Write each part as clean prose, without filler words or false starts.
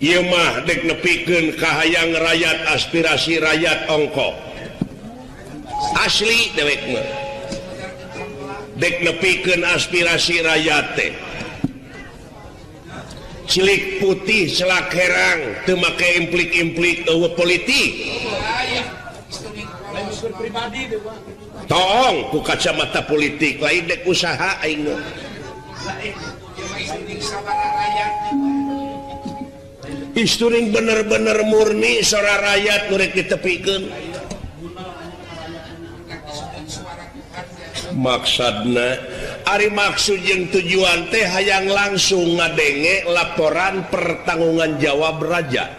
Ieu mah dek nepikeun kahayang rakyat, aspirasi rakyat ongko. Asli dewek mah. Dek nepikeun aspirasi rakyat teh. Cilik putih celak herang teu make implik-implik eueuh politik. Toong ku kacamata politik lain dek usaha aing mah. Isturing bener-bener murni sora rakyat nu rek ditepikeun. Maksudna ari maksud jeung tujuan teh hayang langsung ngadenge laporan pertanggungan jawab raja.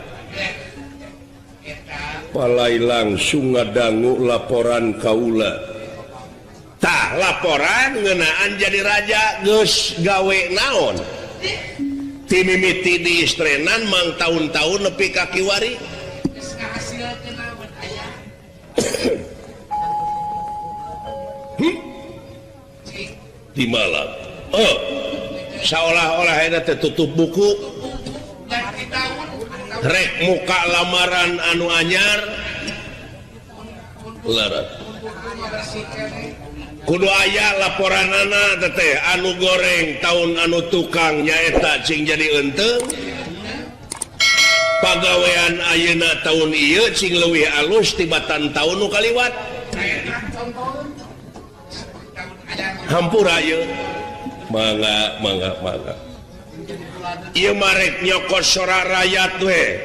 Palai langsung ngadangu laporan kaula. Tah laporan ngeunaan jadi raja geus gawe naon? Timimiti di istrenan mang tahun-tahun nepi ka kiwari. Di malam. Oh, seolah-olah eta teh tutup buku. Rek muka lamaran anu anyar. Leres. Kudu aya laporanana teh anu goreng tahun anu tukang nyaeta cing jadi eunteng. Pagawean ayeuna tahun ieu cing leuwih alus tibatan tahun nu kaliwat. Hampura ieu. Mangga mangga mangga. Ieu marek nyokot sora rakyat we.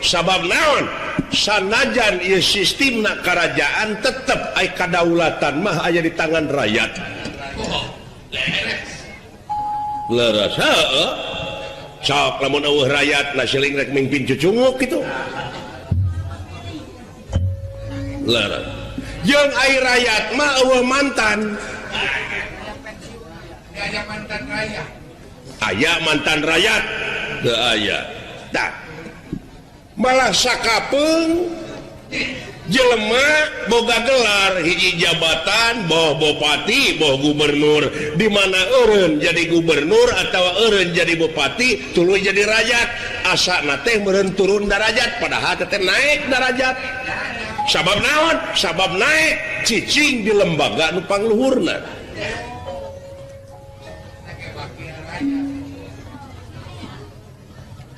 Sabab naon? Sanajan ieu sistemna karajaan tetep ai kadaulatan mah aya di tangan rakyat. Leres heueuh. Sok lamun eueuh rakyat na siling rek mimpin cucunguk kitu. Leres. Jeung ai rakyat mah eueuh mantan. Aya mantan rakyat. Aya mantan rakyat. Teu aya. Tah. Malah sakapeung jelema boga gelar hiji jabatan boh bupati boh gubernur, di mana eureun jadi gubernur atawa eureun jadi bupati tuluy jadi rakyat, asana teh meureun turun darajat padahal teh naik darajat. Sabab naon? Sabab naik cicing di lembaga nu pangluhurna.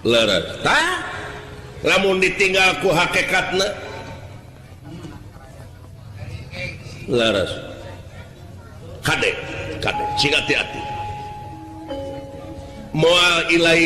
Leres tah lamun ditinggal ku hakikatna leres kade kade sing hati-hati moal ilahi.